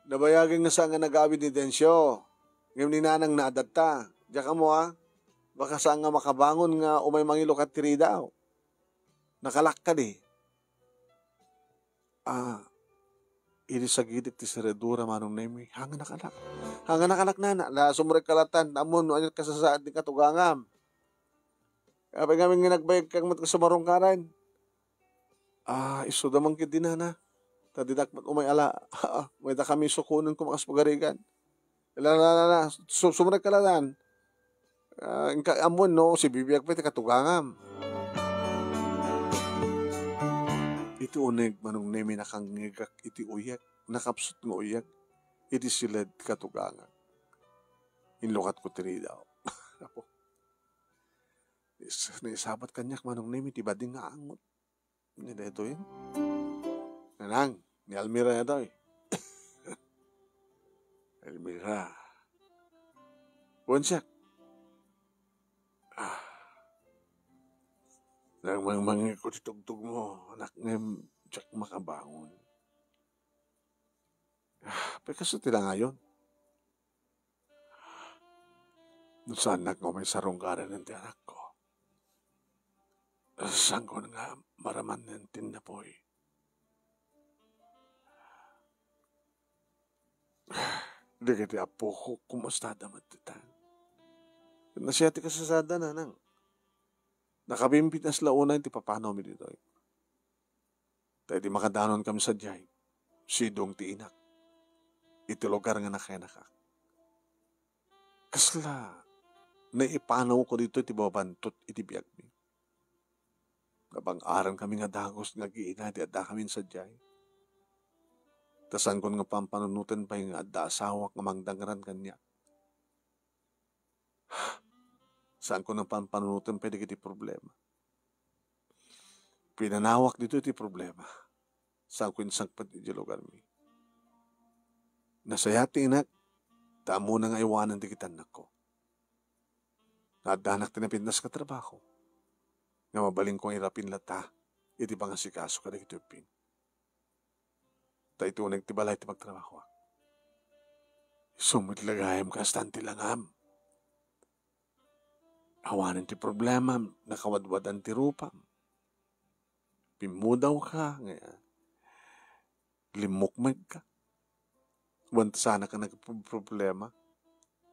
Nabayagen nga saan nga nagaawid ni Dencio. Ngem ni Nanang naadatta. Diak ammo, a. Baka saan nga makabangon nga umay mangilukat ti ridaw. Nakalak kadi. A, idi sagidik ti seradura, Manong Nemi, haan nga nakalak. Haan nga nakalak, Nana. La, sumrekka lattan. Ammom no ania ti kasasaad ti katugangam. Apay ngamin nga nagbayagka met nga sumarungkaran? A, isuda man ketdi, Nana. Ta dinak met umay ala. Maydakami sukonen koma kas pagarigan. La, la, la, la. Su-, sumrekka lattan. A, inka, ammom no, sibibiag pay ti katugangam. Iti uneg, Manong Nemi, nakangngegak iti uyek. Nakapsut nga uyek. Iti siled ti katugangak. Inlukatko ti ridaw. Apo. Is-, naisabat kaniak, Manong Nemi, ti bading nga angot. Ni daytoy. Nanang, ni Almira daytoy. Almira. Wen, siak. A. Nangmangmangeko ti tugtugmo, anak, ngem diak makabangon. A, apay, kastoy ti nangayon? No saannak nga umay sarungkaran ti anakko, saanko nga maramanen ti innapuy. Dagiti apok, kumustada met ditan? Nasia ti kasasaadda, Nanang. Nakabimbit a kasla unay ti papanawmi ditoy. Ta idi makadanonkami sadiay, sidong ti inak iti lugar nga nakenakak. Kasla naipanawko ditoy ti mabantot iti biagmi. Nabang-arankami nga dagus nga agiina idi addakamin sadiay. Ta saankon nga pampanunoten pay nga adda asawak nga mangdangran kaniak. Saankon nga pampanunoten pay dagiti problema. Pinanawak ditoy ti problema. Saanko insangpet iti lugarmi. Nasayaat ti inak, ta ammona nga aywanan dagiti annakko. Nga addanak ti napintas nga trabaho, nga mabalinko nga irapin latta iti pangasikaso kadagiti ubbing. Ta iti uneg ti balay ti pagtrabahoak. Isu met la gayam kastan ti langam. Awanen ti problemam, nakawadwadan ti rupam. Pimmudawka, nga limmukmegka. Wen ta saanak a nagproblema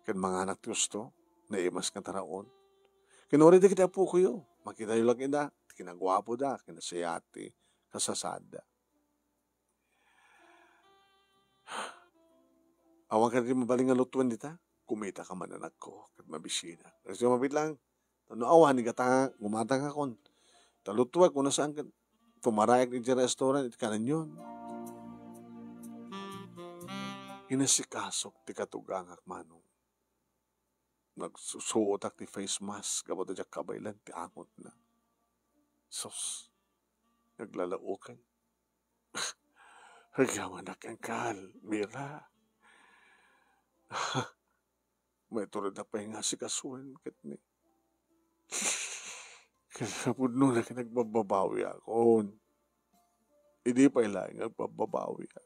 ken manganak ti husto, naimas nga taraon. Ken uray dagiti appokoyo, makitayo laeng ida, ti kinaguapoda, kinasayaat ti kasasaadda. Awan kadi mabalin nga lutuen dita? Kumitaka man, anakko, ket mabisinak. Isu mabiit laeng. Ta no awan, igata, gumatangakon. Ta lutuek, no saan ket tumaraek idiay restaurant, iti kanenyon. Inasikasok ti katugangak, Manong. Nagsusuotak ti face mask gapu ta diak kabaelan ti angotna. Sus, naglalaoken. Agyamanak, Angkal, Mira. Maiturednak pay nga asikasuen ket ni, ket napudnona ket agbabbabawiakon. Idi pay laeng nga agbabbabawiak.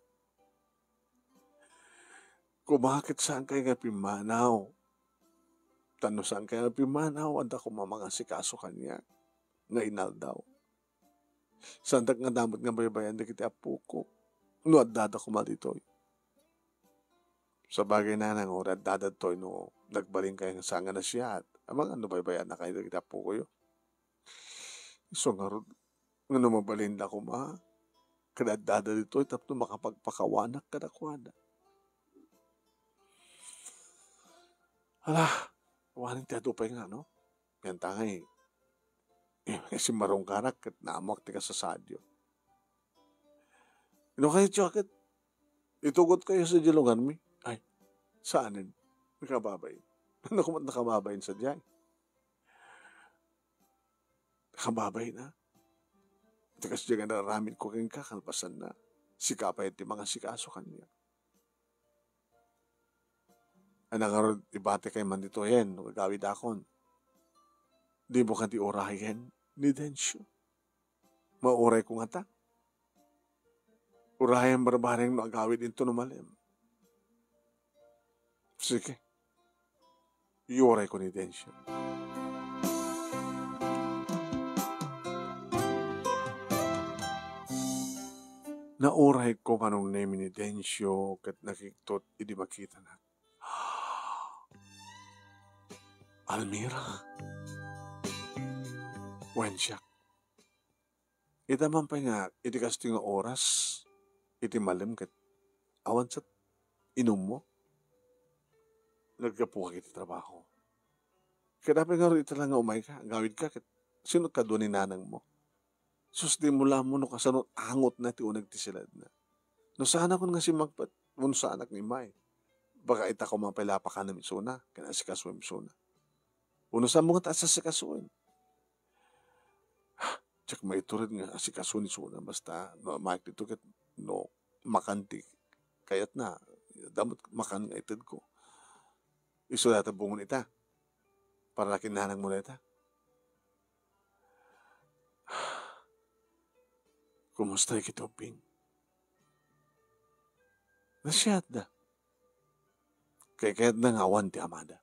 Koma ket saankay nga pimmanaw. Ta no saankay nga pimmanaw, adda koma mangasikaso kaniak nga inaldaw. Saandak ngata met nga baybay-an dagiti appoko no addada koma ditoy. Sabagay, Nanang, uray addada ditoy no nagbalinkayo nga saan nga nasayaat, amangan no baybay-annakayo dagiti appokoyo. Isu ngarud, nga no mabalinda koma, ket addada ditoy tapno makapagpakawanak kadakuada. Ala, awanen ti adu pay nga, no? Ngem ta ngay, simmarungkarak ket naammoak ti kasasaadyo. No kayatyo ket, itugotkayo sadiay lugarmi. Ay, saanen. Nakababain. Ania koma ti nakababain sadiay? Nakababain a. Iti kasdiay nga naaramidko kenka, kalpasanna, sika pay ti mangasikaso kaniak. Ania ngarud, ibatikay man ditoyen no agawidakon? Dimo kadi urayen ni Dencio? Maurayko ngata? Urayem barbareng no agawid inton umalem. Sige. Iurayko ni Dencio. Naurayko, Manong Nemy, ni Dencio ket nakiktot idi makitanak. Almira. Wen siak. Ita man pay nga, iti kastoy nga oras, iti malem ket awan sa inummo. Naggapuka iti trabaho. Ket apay ngarud ita la nga umayka, agawidka, ket sino kadua ni nanangmo? Sus, dimo la ammo no kasano angotna ti uneg ti siledna. No saanakon nga simmangpet, wenno saanak nga immay, baka ita koma pay la a pakanem isuna, ken asikasuem isuna. Wenno saanmo ngata a asikasuen? Diak maitured nga asikaso ni isuna, basta no, maik dito ket no, makan ti kayatna, adda met makan nga itedko. Isu dayta bungon ita. Para la ken nanangmo dayta. Kumusta dagiti ubbing? Nasayaatda. Kaykayatda nga awan ti amada.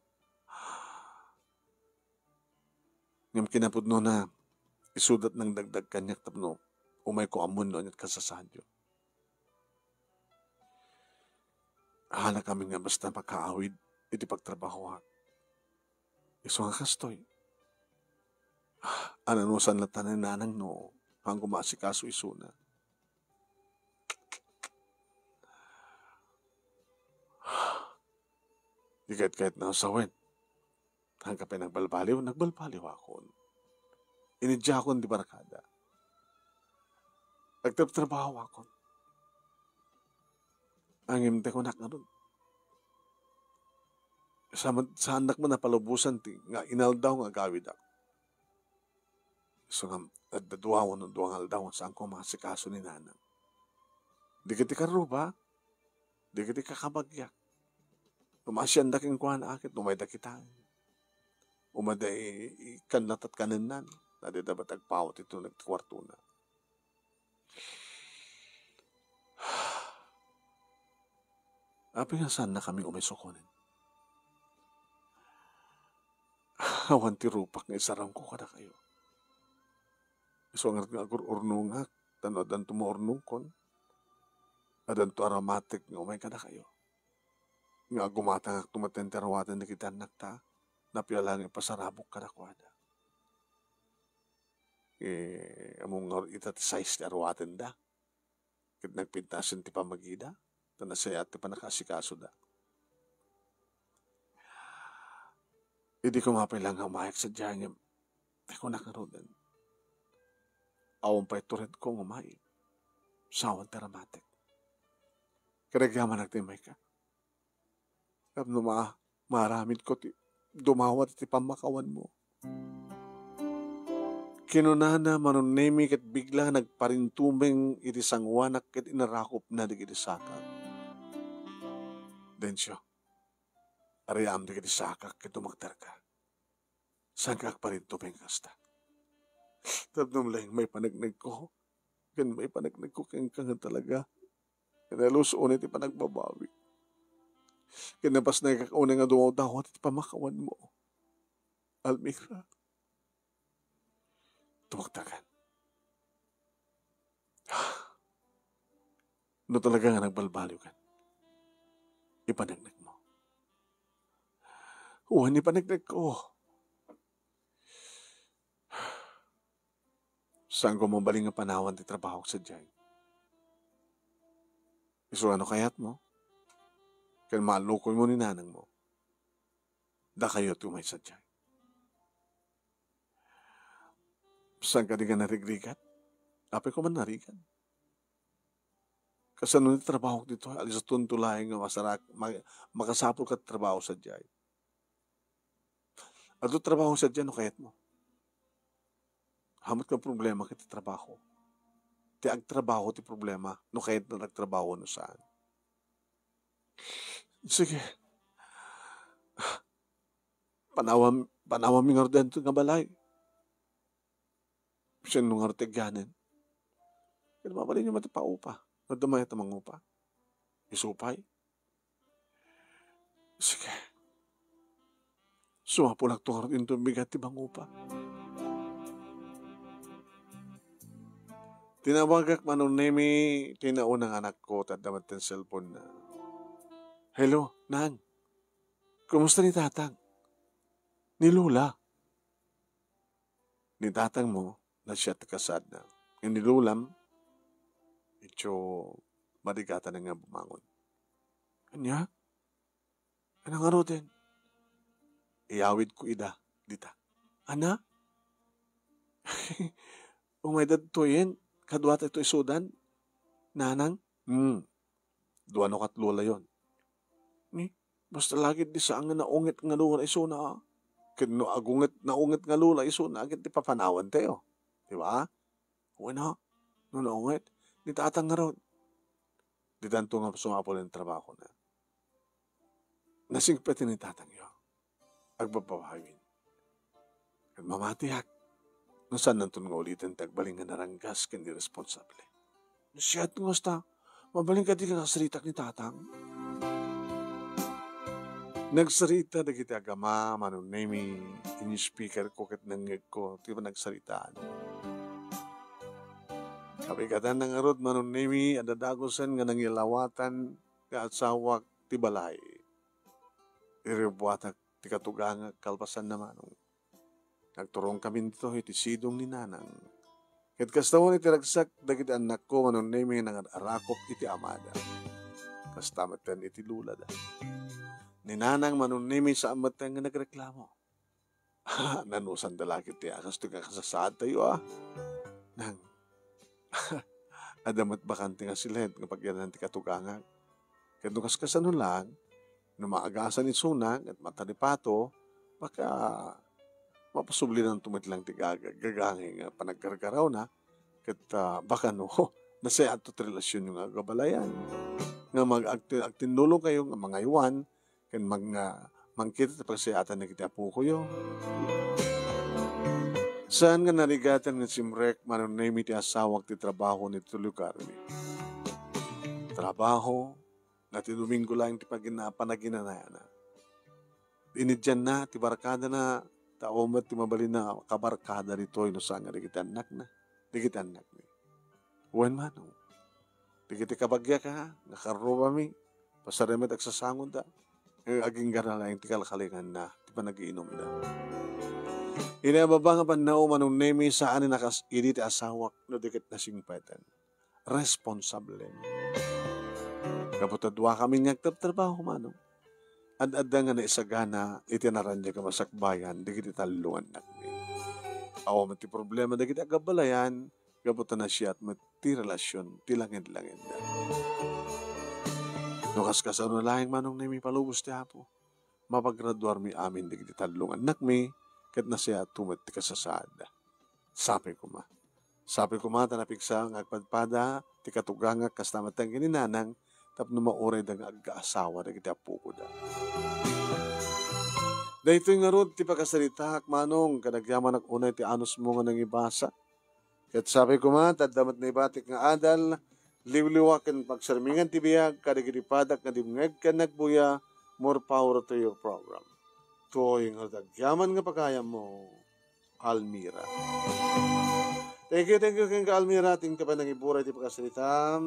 Ngem kinapudnona, isuda ti nangdagdag kaniak tapno umayko ammon no aniat kasasaadyo. Halak amin nga basta makaawid iti pagtrabahoak. Isu nga kastoy, ananusan latta ni nanang no haanko maasikaso isuna. Di kayat-kayatna a sawen. Haanka pay nagbalbaliw, nagbalbaliwakon. Inidiakon ti barkada. Nagtrabtrabahoakon. Ngem ti kunak ngarud, sa-, saannak met a palubosan ti nga inaldaw nga agawidak. Isu nga adda dua wenno dua nga aldaw nga saanko a maasikaso ni nanang. Dagiti karruba, dagiti kakabagiak. Umayanda kenkuana ket umayda kitaen. Umayda i-, i-, kannatat kanennan. Adda met agpawat iti kuartona. Apay nga saannakami umay sukonen? Awan ti rupak nga isarangko kadakayo. Isu ngarud nga agur-urnongak, ta no addanto maurnongkon, addanto aramatek nga umay kadakayo. Nga agumatangakto met ti aruaten dagiti annakta, napay la nga ipasarabok kadakuada. Eh, ammom ngarud ita ti size ti aruatenda. Ket nagpintasen ti pammagida, ta nasayaat ti pannakaasikasoda. Idi koma pay la nga umayak sadiay, ngem, ti kunak ngaruden, awan pay turedko nga umayak, sawen ti aramatek. Ket agyamanak ti immayka. Tapno ma-, maaramidko ti dumawat iti pammakawanmo. Kinunana, Manong Nemi, ket bigla nagparintumeng iti sangoanak ket inarakopna dagiti sakak. Dencio, ariam dagiti sakak ket dumakderka. Saanka agparintumeng kasta? Tapno laeng maipanagnagko, ken maipanagnagko kenka nga talaga. Ken nalus-on iti panagbabawi. Ken napasnagak unay nga dumawdawat iti pammakawanmo. Almira, tumagtagan. No talaga nga nagbalbaliwkan, ipanagnagmo. Wen, ipanagnagko. Saanko mabalin nga panawan ti trabahok sadiay. Isu a no kayatmo, ken maalukoymo ni nanangmo, dakayo ti umay sadiay. Saan kadi nga narigrigat? Apay ko man narigat. Kasano ti trabahok ditoy? Alistonto laeng nga masarak-, ma-, makasapul ka ti trabaho sadiay. Adu trabaho sadiay no kayatmo. Hamat nga problema ket ti trabaho. Ti agtrabaho ti problema, no kayatna agtrabaho no saan. Sige. Panawam-, panawammi ngarud daytoy nga balay. Sianno ngarud ti agyanen? Ket mabalinyo met ti paupa. Adda mayat a mangupa. Isu pay. Sige. Sumapulakto ngarud inton bigat ti mangupa. Tinawagak Manong Nemi, ti nauna nga anakko, ta adda met ti cellphone na. Hello, Nang. Kumusta ni Tatang? Ni Lola? Ni tatangmo, nasiat ti kasaadna. Ni Lolam, isu marigatan nga bumangon. Ania? Ania ngaruden? Iyawidko ida dita. Ania? Umayda ditoyen, kaduata ito isudan, Nanang? Hmm. Dua no kat Lola yon. Ni, basta lagid di saan nga naunget nga Lola isuna, ah. Ket no agunget, naunget nga Lola isuna, ket ti papanawentayo. Di ba? Wen, no naunget, ni Tatang ngarud. Ditanto nga sumapul ti trabahona. Nasingpet ni Tatangyo. Agbabbabawi. Ket mamatiak, no saannanton nga uliten ti agbalin nga naranggas ken irresponsable. No siak nga kasta, mabalin kadi nga nagsaritak ni Tatang? Nagsarita dagiti agama, Manong Nemi, ini-speaker ko ket nangngegko ti panagsaritaan. Kabigatanna ngarud, Manong Nemi, adda dagusen nga nangilawatan nga asawak ti balay. Iribbuatak ti katugangak kalpasanna, Manong. Nagturongkami ditoy iti sidong ni Nanang. Ket kasta met iti ragsak dagiti annakko, Manong Nemi, nangar-arakop iti amada. Kasta metten iti lolada. Ni Nanang, Manong Nemi, saan metten nga nagreklamo. Nanusanda la ket ti a-, kastoy nga kasasaadtayo, a. Nang, adda met bakante nga siled nga pagyanan ti katugangak. Ket no kaskasano lang, no maagasan isuna, ket mataripato, baka mapasublinan to met lang ti gaga-, gagangay nga panaggargarawna, ket, ah, baka no, nasayaat to ti relasyonyo nga agabalayan. Nga mag-, agti-, agtinnulongkayo nga mangaywan, ken mag-, nga mangkita ti pagsayaatan dagiti apokoyo. Saan nga narigatan nga simrek, Manong Nemi, ti asawak ti trabaho ni ti lugarmi. Trabaho, nga ti Domingo laeng ti pagina-, panaginanayana. Iniddianna ti barkadana, ta awan met ti mabalin a kabarkada ditoy no saan nga dagiti annakna, dagiti annakmi. Wen manong, dagiti kabagiak a, nga karrubami, pasarem met agsasangoda, nga agingga laeng ti kalkalinganna, ti panagiinumda. Iti ababa nga pannao, Manong Nemi, saan a nakas idi ti asawak no di ket nasingpetan. Responsable. Gapu ta duakami nga agtrabtrabaho, manong. Ad-adda nga naisagana iti naraniag a masakbayan dagiti tallo nga annakmi. Awan met ti problema dagiti agabalayan gapu ta nasiat met ti relasion ti langed-langedda. No kaskasano laeng, Manong Nemi, palubos ti Apo, mapagraduarmi amin dagiti tallo nga annakmi ket nasayaat to met ti kasasaadda. Sapay koma. Sapay koma ta napigsa nga agpadpada ti katugangak kasta met ken ni nanang tapno maurayda nga agkaasawa dagiti appokoda. Daytoy ngarud ti pakasaritaak, manong, ket agyamanak unay ti anusmo nga nangibasa. Ket sapay koma, ta adda met naibatik nga adal, liwliwa ken pagsarmingan ti biag kadagiti padak nga dimngeg ken nagbuya, more power to your program. Toy nga agyaman nga pagayammo, Almira. Thank you, thank you, kenka, Almira. Ti panangiburay ti pakasarita.